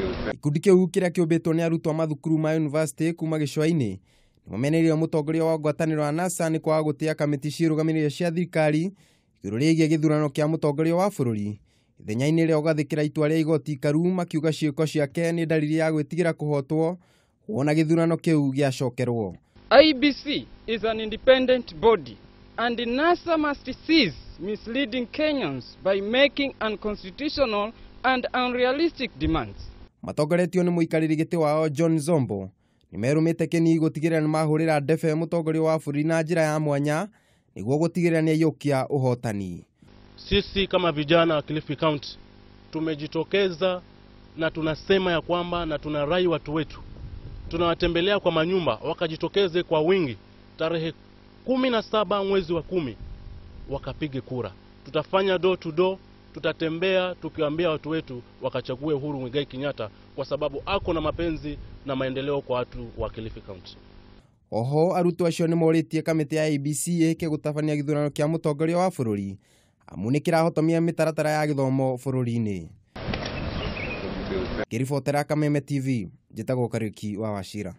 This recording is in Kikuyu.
Gĩkundi kĩu kĩrĩa kĩũmbĩtwo nĩ arutwo a mathukuru ma yunivasĩtĩ kuma gĩcũa-inĩ nĩmameneirio mũtongoria wa ngwatanĩro ya NASA nĩ kwaga gũtĩa kamĩtĩ ciĩrũgamĩrĩire cia thirikari igũrũ rĩgiĩ gĩthurano kĩa mũtongoria wa bũrũri ithenya-inĩ rĩa gwathĩkĩra itua rĩa igoti ikaru makiuga ciĩko ciake nĩ ndariri ya gwĩtigĩra kũhotwo wona gĩthurano kĩu gĩacokerwo. IEBC is an independent body and NASA must cease misleading Kenyans by making unconstitutional and unrealistic demands. Matongoretio nĩ mũikarĩri gĩtĩ wao John Zombo nĩmerũmĩte kĩni gũtigĩrĩra nĩmahũrĩra ndebe mũtongoria wa bũrũri na njĩra ya mwanya nĩguo gũtigĩrĩra nĩaiyũkia ũhotani. Sisi kama vijana wa Kilifi County tumejitokeza na tunasema ya kwamba na tunarai watu wetu, tunawatembelea kwa manyumba wakajitokeze kwa wingi tarehe 17 mwezi wa 10 wakapige kura. Tutafanya door to door, tutatembea tukiwaambia watu wetu wakachague Uhuru Muigai Kenyatta kwa sababu ako na mapenzi na maendeleo kwa watu wa Kilifi County. Oho arutwo acio nĩmorĩtie kamĩtĩ ya IEBC ĩke gũtabania gĩthurano kĩa mũtongoria wa bũrũri amu nĩkĩrahotomia mĩtaratara ya gĩthomo bũrũri-inĩ. Ngĩribotera Kameme TV, njĩtagwo Kariuki wa Wachira.